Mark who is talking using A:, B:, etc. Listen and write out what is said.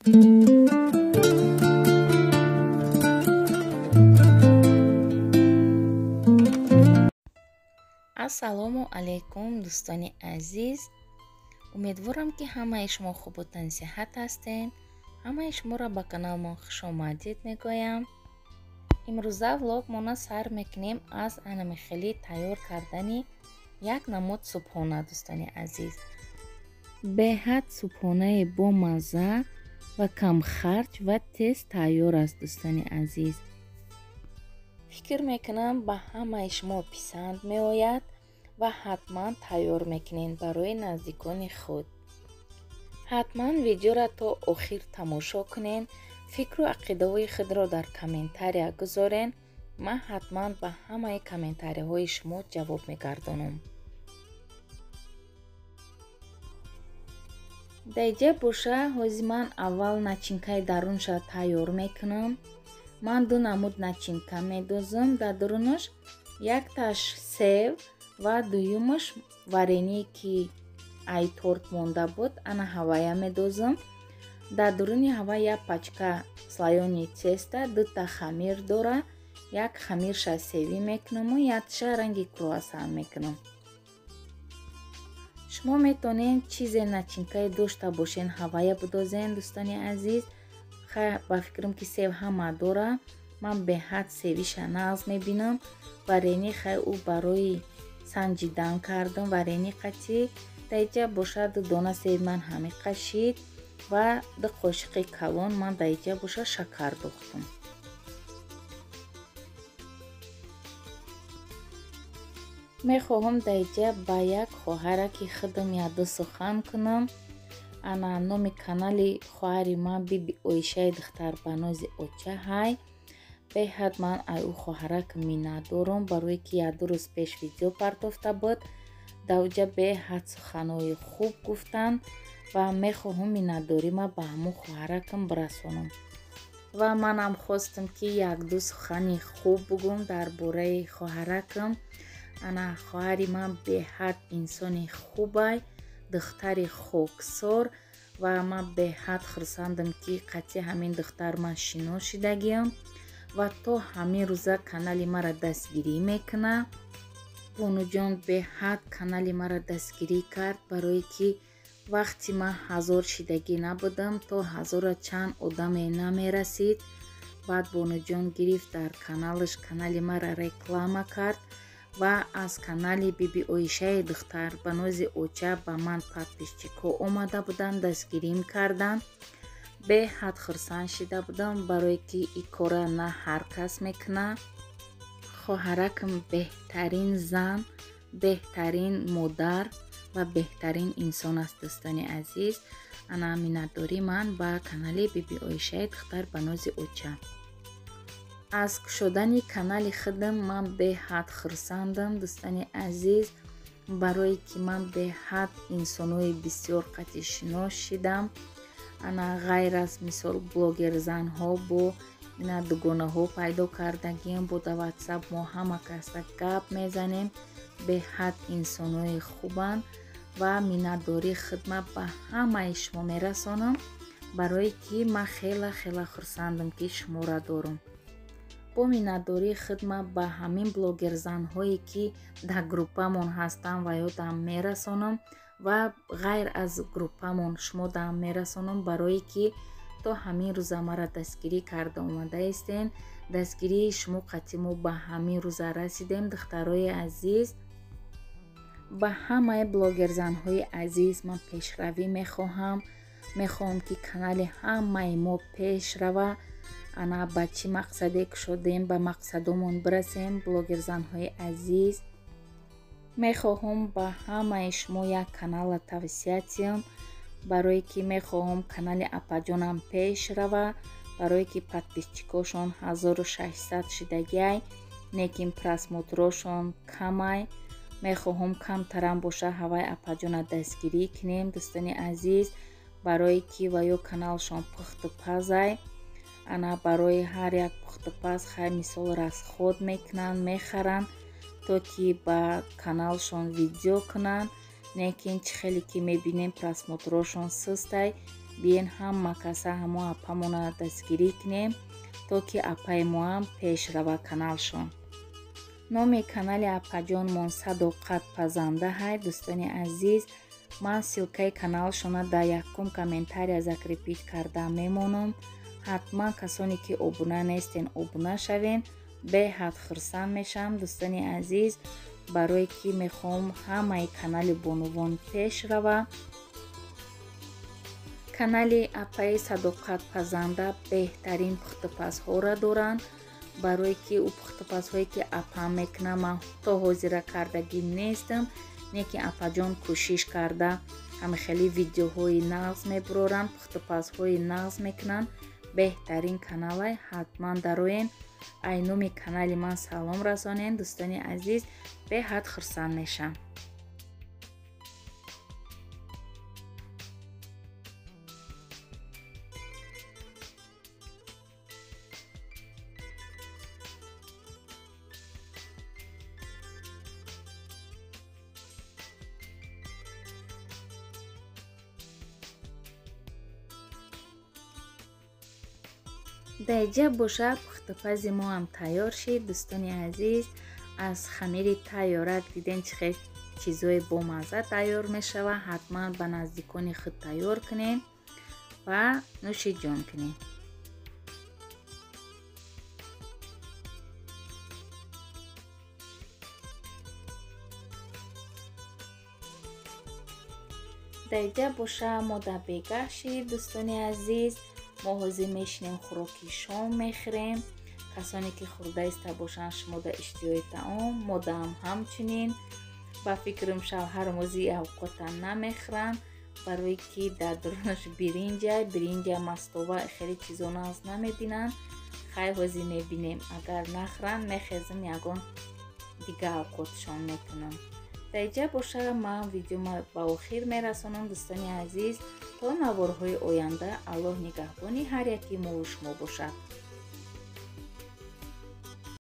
A: Ассалому алайкум, дӯстони азиз. Умедворам, ки ҳамаи шумо хубу тансиҳат ҳастед. Ҳамаи шуморо ба каналмон хушомадид мегӯям. Имрӯза влогмона сар мекунем аз анамихелӣ тайёр кардани як намуд субҳона, дӯстони азиз. Беҳад субҳонаи бомазза ва камхарҷ ва тез тайёр аст, дӯстони азиз. Фикр мекунам, ба ҳамаи шумо писанд меояд ва ҳатман тайёр мекунед барои наздикони худ. Ҳатман видеоро то охир тамошо кунед, фикру ақидаҳои худро дар комментария гузорен. Ман ҳатман ба ҳамаи комментарияҳои шумо ҷавоб мегардонам. Даиҷа боша, ҳози ман аввал начинкаи дарунша тайёр мекунам. Ман ду намуд начинка медозам дар дарунаш: якташ сев ва дуюмаш варение, ки ай торт монда буд, ана ҳавая медозам. Дар дуруни ҳава як пачка слоёный теста, дута хамир дора. Як хамирша севӣ мекунаму якша ранги круассан мекунам. Шумо метавонед чизе начинкае дошта бошен, ҳавая бидозен, дӯстони азиз. Ба фикрам, ки сев ҳама дора. Ман беҳад севиша нағз мебинам. Варение хай ӯ барои санҷидан кардам, варение қатӣ. Даиҷа боша, ду дона севи ман ҳами қашид ва ду қошиқи калон ман даиҷа боша шакар дохтам. Мехоҳам даиҷа ба як хоҳараки худам якду сухан кунам. Ана номи канали хоҳари ман Биби Оишаи духтарбанози оча ҳай. Беҳад ман ай ӯ хоҳарак миннатдорам, барое ки якду рӯз пеш видео партофта буд. Даоҷа беҳад суханҳои хуб гуфтанд ва мехоҳам миннатдорима ба ҳамун хоҳаракам бирасонам. Ва манам хостам, ки якду сухани хуб бугӯм дар бораи хоҳаракам. Ана хоҳари ман беҳад инсони хубай, духтари хоксор, ва ман беҳад хурсандам, ки қатъи ҳамин духтар ман шинос шидагиам ва то ҳамин рӯза канали маро дастгирӣ мекунад. Бонуҷон беҳад канали маро дастгирӣ кард, барое ки вақти ман ҳазор шидагӣ набудам, то ҳазора чанд одаме намерасид. Баъд бонуҷон гирифт, дар каналаш канали маро реклама кард ва аз канали Биби Оишаи духтарбанози оча ба ман подписчикҳо омада буданд, дастгирим карданд. Беҳад хурсанд шида будам, барое ки ин кора на ҳар кас мекунад. Хоҳаракам беҳтарин зан, беҳтарин модар ва беҳтарин инсон аст, дӯстони азиз. Ана миннатдории ман ба канали Биби Оишаи духтарбанози оча. Аз кушодани канали худам ман беҳад хурсандам, дӯстони азиз, барое ки ман беҳад инсонҳои бисёр қатъи шинос шидам. Ана ғайр аз мисол блогерзанҳо бо ина дугонаҳо пайдо кардагием, бо да ватсап мо ҳама каса гап мезанем. Беҳад инсонҳои хубанд ва миннатдории худма ба ҳамаи шумо мерасонам, барое ки ман хела хела хурсандам, ки шуморо дорам. Бо миннатдории худма ба ҳамин блогерзанҳое, ки дар группамон ҳастанд, ва ёдам мерасонам ва ғайр аз группамон шумо дам мерасонам, барое ки то ҳамин рӯза маро дастгирӣ карда омадаистен. Дастгирии шумо қатъи мо ба ҳамин рӯза расидем, духтарои азиз. Ба ҳамаи блогерзанҳои азиз ман пешравӣ мехоҳам. Мехоҳам, ки канали ҳамаи мо пеш рава. Ана ба чӣ мақсаде кушодем, ба мақсадомон бирасем, блогерзанҳои азиз. Мехоҳам ба ҳамаи шумо як каналро тавсия диҳам, барое ки мехоҳам канали апаҷонам пеш рава, барое ки подписчикошон 1600 шидагиай, лекин просмотрошон камай. Мехоҳам камтарам боша, ҳавай апаҷона дастгирӣ кунем, дӯстони азиз, барое ки ва ё каналшон пухту пазай. Ана барои ҳар як пухтупаз хай мисол расход мекунанд, мехаранд, то ки ба каналшон видео кунанд, лекин чӣ хеле ки мебинем, просмотрошон сустай. Биен ҳама каса ҳамо апамона дастгирӣ кунем, то ки апаи моам пеш рава каналшон. Номи канали апаҷонмон Садоқат Пазанда ҳай. Дӯстони азиз, ман ссылкаи каналшона дар якум комментария закрепить карда мемонам. Ҳатман касоне ки обуна нестен, обуна шавен. Беҳад хурсанд мешавам, дӯстони азиз, барое ки мехоҳам ҳамаи канали бонувон пеш рава. Канали апаи Садоқат Пазанда беҳтарин пухтупазҳоро доранд, барое ки ӯ пухтупазҳое ки апа мекунад ман то ҳозира кардагӣ нестам, не ки апаҷон кӯшиш карда ҳама хеле видеоҳои нағз мебуроранд, пухтупазҳои нағз мекунанд. Беҳтарин каналай, ҳатман дароен. Ай номи канали ман салом расонен, дӯстони азиз, беҳад хурсанд мешам. Даиҷа боша пухтупази мо ҳам тайёр шид. Дӯстони азиз, аз хамири тайёрак диден чӣ хел чизҳои бомазза тайёр мешавад. Ҳатман ба наздикони худ тайёр кунед ва нӯши ҷон кунед. Даиҷа боша мо дар бегаҳ шид. Дӯстони азиз, мо ҳозир мешинем хӯроки шом мехӯрем. Касоне ки хӯрда иста бошанд, шумо дар иштиҳои таом, модаам ҳамчунин. Ба фикрам шавҳарам ҳозир авқота намехӯранд, барое ки дар дурунаш биринҷа, биринҷа мастова хеле чизо нағз намебинанд. Хай ҳозир мебинем, агар нахӯранд мехезам ягон дига авқотшон мекунам. Даиҷа боша ман видеома ба охир мерасонам. Дӯстони азиз, то наворҳои оянда Аллоҳ нигаҳбони ҳар яки мову шумо бошад.